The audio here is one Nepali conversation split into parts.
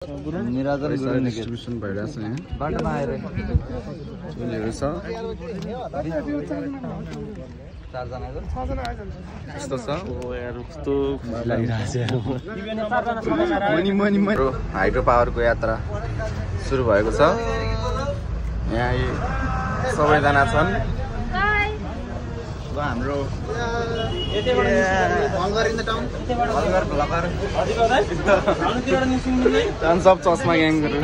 निराजन गुरुङ डिस्ट्रिब्युसन भइरहेछ यहाँ बाटोमा आएर चोलीहरू छ कस्तो छ कस्तो लागिरहेछ हाइड्रो पावरको यात्रा सुरु भएको छ यहाँ सबैजना छन् हाम्रो सब चस्मा ग्याङहरू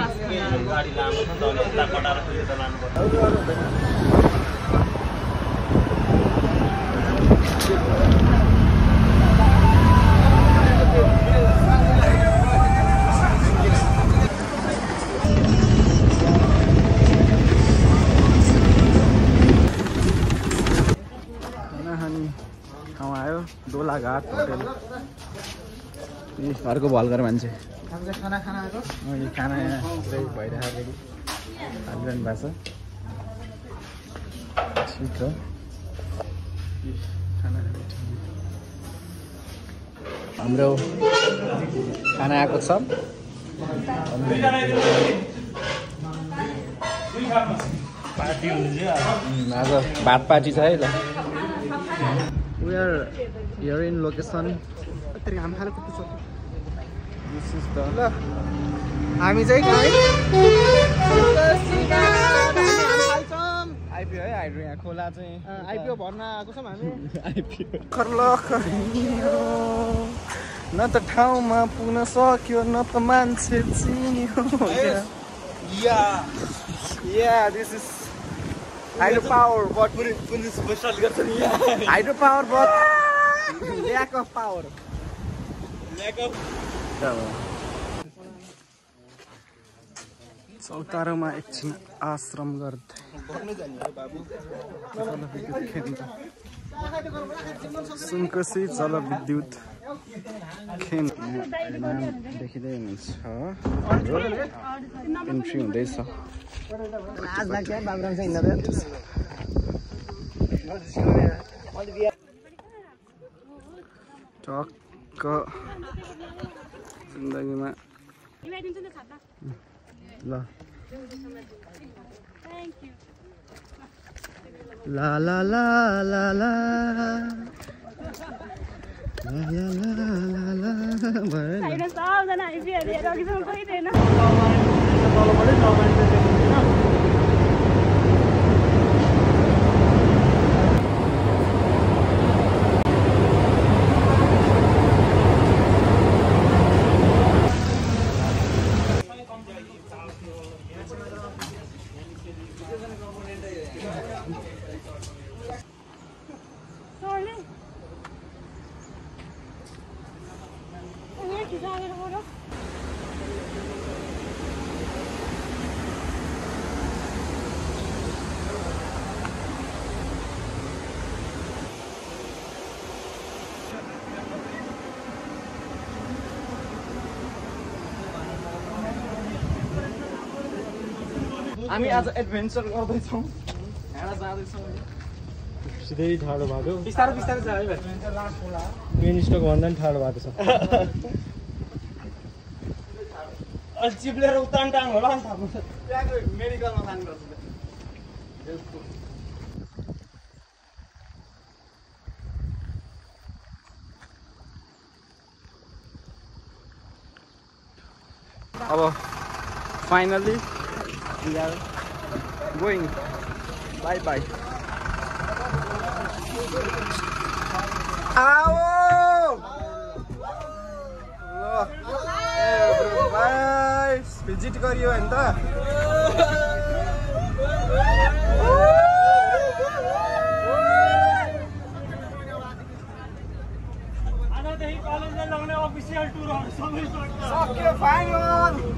दोलाघाट होटल घरको भलघर मान्छे खाना यहाँ भइरहेको रेडी हालिरहनु भएको छ ठिक हो हाम्रो खाना आएको छ आज भात पार्टी छ है ल We are here in location. This is the. हामी चाहिँ आइपिओ है हाइड्रो यहाँ खोला चाहिँ आइपिओ भर्न आएको छौँ हामी न त ठाउँमा पुग्न सक्यो न त मान्छे चिन्यो या this is Hydro power, but hydro power, but lack of power. चौतारोमा एकछिन आश्रम गर्दै सुनकोशी जलविद्युत केन्द्र देखिँदै हुनुहुन्छ इन्ट्री हुँदैछ टक्क जिन्दगीमा ल ला ला ला ला ला हामी आज एडभेन्चर गर्दैछौँ हाँडा जाँदैछौँ सिधै ठाडो बाटो बिस्तारै बिस्तारै छ है भाइ मेन स्टक भन्दा पनि ठाडो बाटो छ अलि चिप्लेर उतान टाङ होला नि थाहा त्यहाँको मेडिकलमा जानुपर्छ अब finally we are going. Bye bye. Ow! Bye. Visit करियो हैन त आजदेखि कलेजले लगाउने अफिसियल टुरहरु सबै सक्यो फाइनल